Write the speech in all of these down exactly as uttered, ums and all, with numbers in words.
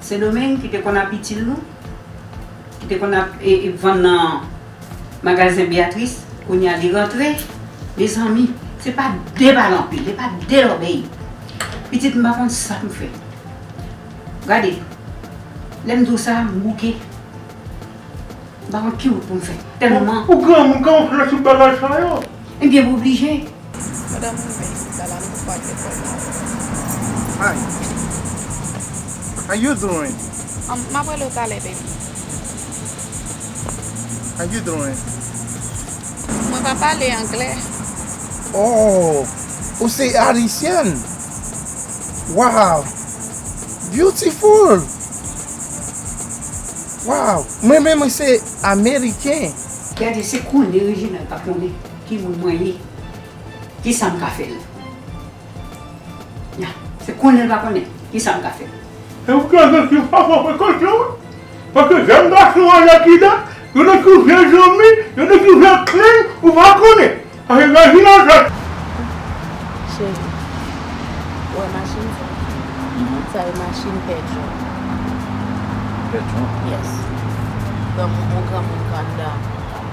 Sendomeng ki te konn ap itil nou, ki te konn ap e, e, vann nan magazen Beatrice, kounye a li rantre. Mezanmi, se pa de bal anpil, se pa de lòbèy. Pitit, m pa konn sa pou m fè. Gade, lè m di w sa, m bouke. M pa konn ki wout pou m fè. Tèlman. Ou granmoun, kòman w fè tout bagay sa yo? Ebyen, m oblije. Madanm, mwen, bagay la, nou pa fè kòb la. Hi. How you doing? Um, m ap rele w talè, baby. How you doing? Mwen pa pale anglè. Oh, ou se Ayisyen? Wow. Beautiful. Wow. Mwen menm, mwen se Ameriken. Gade, se konnen Reginald pa konnen ki moun mwen ye. Kisa m ka fè l? Ya, se konnen l pa konnen. Kisa m ka fè? E ou ka fè ki papa frekante w? Paske jèn gason an lakida, yo nan ki vye zanmi, yo nan ki vye klen, ou pa konnen. Paske imajine sa. Cheri, ou wè machin sa? Sa e machin Pè John. Pè John? Yes. Granmoun, yon granmoun k anndan.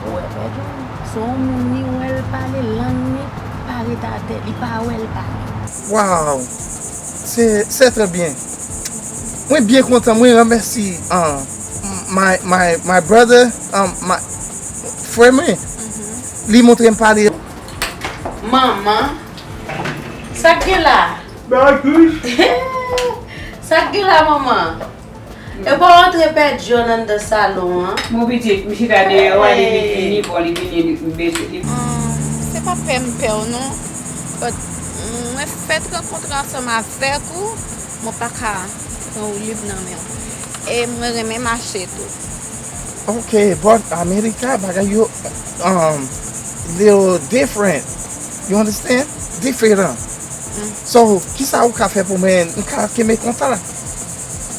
Ou wè Pè John? Se yon moun, li wè l pale, lang li pa ret atè, li pa wè l pale. Wow! Se, se trè byen. Mwen byen kontan, mwen remèsi, uh, my, my, my brother, um, my, frè mwen. Li montre m pale. Manman, sa k gen la? Sa k gen la, manman? E pa w antre Pè John anndan salon an? Mon pitit, m chita deyò a, li vin, li bon, li vini, li, m bese, li. Ah, se pa pè m pè w non. But, mm, mwen fèt rankontre ansanm avèk ou, mwen pa ka pran ou lib nan men w. E mwen renmen mache tou. Ok, but America, bagay yo, um, little different. You understand? Diferan. So, kisa ou ka fè pou mwen? M ka kenbe konsa la?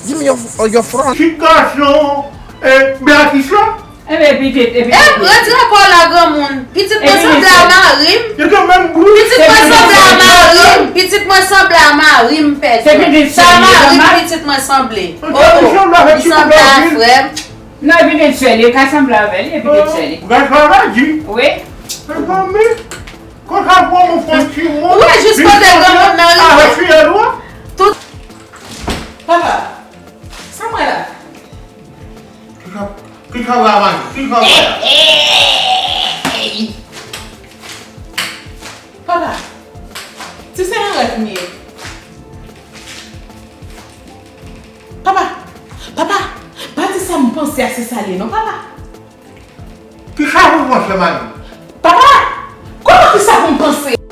Give me your, your phone. Ti gason, eh, Beatrice la? Enben, pitit, epi. Eh, retire kò w la, granmoun. Pitit mwen sanble a mari m. Yo gen menm gou. Pitit mwen sanble a mari m. Pitit mwen sanble a mari m, Pè John. Sa mari pitit mwen sanble. Oh, oh. Li sanble a frè m. Non, epi pitit sè li, yo ka sanble avè li, epi pitit sè li. Gad sa la di. Wi. Mezanmi, konsa pou mwen fè ti moun. Ou wè jis kote granmoun nan rive. Avèk fiyèl ou a? Tout. Papa, sa m wè la? Ki sa, ki sa w la manje? Ki sa w wè la? Papa, si se nan rèv m ye. Papa, papa, pa di sa m panse a se sa l ye non, papa. Kisa pou w panse, Mami? Papa, kòman kisa pou m panse?